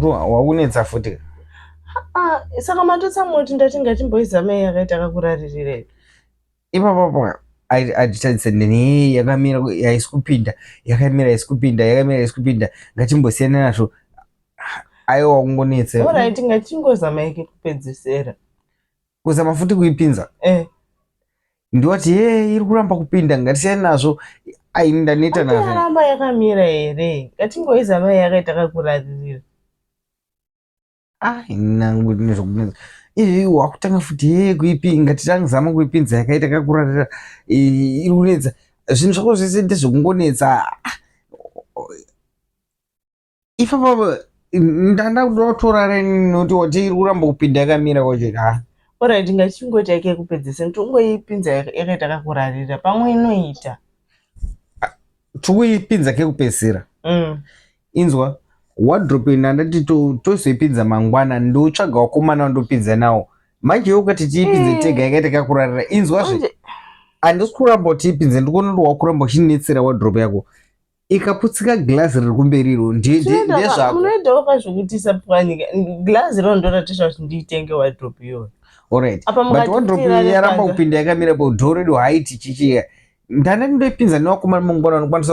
Wakunetsa futi. Ah, saka matotsamwa kuti ndati ngatimboizamai yakaita kakuraririra. Ipapo atitarise ndini yakamira haisi kupinda, yakamira haisi kupinda, yakamira haisi kupinda, ngatimbosiyana nazvo. Aiwa, kungonetsa. Alright, ngatingozamai kekupedzisira. Kuzama futi kuipinza? Eh. Ndiwati ye iri kuramba kupinda, ngatisiyane nazvo. Ai, ndaneta nazvo. Yaramba yakamira here? Ngatingoizamai yakaita kakuraririra. Ah, nangu nezvokunetsa izvi, wakutanga futi ye kuipi, ngatitangizama kuipinza yakaita kakurarira, iri kunetsa. Zvinhu zvako zvese ndezvekungonetsa. Ipapo ndanda kuda kutorara nekuti wati iri kuramba kupinda yakamira kwacho ha. Alright, ngatichingoita kekupedzisira, tongoipinza yakaita kakurarira, pamwe inoita. Tikuipinza kekupedzisira? Mm. Inzwa, wardrobe ndandati tozoipinza mangwana, ndotsvaga wakomana wandopinza nawo. Manje iwe ukati tiipinze tega yakaita kakurarira, inzwazve. Handisi kuramba kuti tiipinze, ndikuona kuti wakuramba uchinetsera wardrobe yako. Ikaputsika girazi riri kumberi iro ndezvako. Munoitawo kazvokuti isapwanyika girazi iro, ndoratizva kuti ndiitenge wardrobe iyoyo. Alright. Apa But mukati wardrobe tirare yaramba panze. kupinda yakamira po, door redu haiti chichiya. Ndandati ndoipinza nevakomana mangwana vanokwanisa.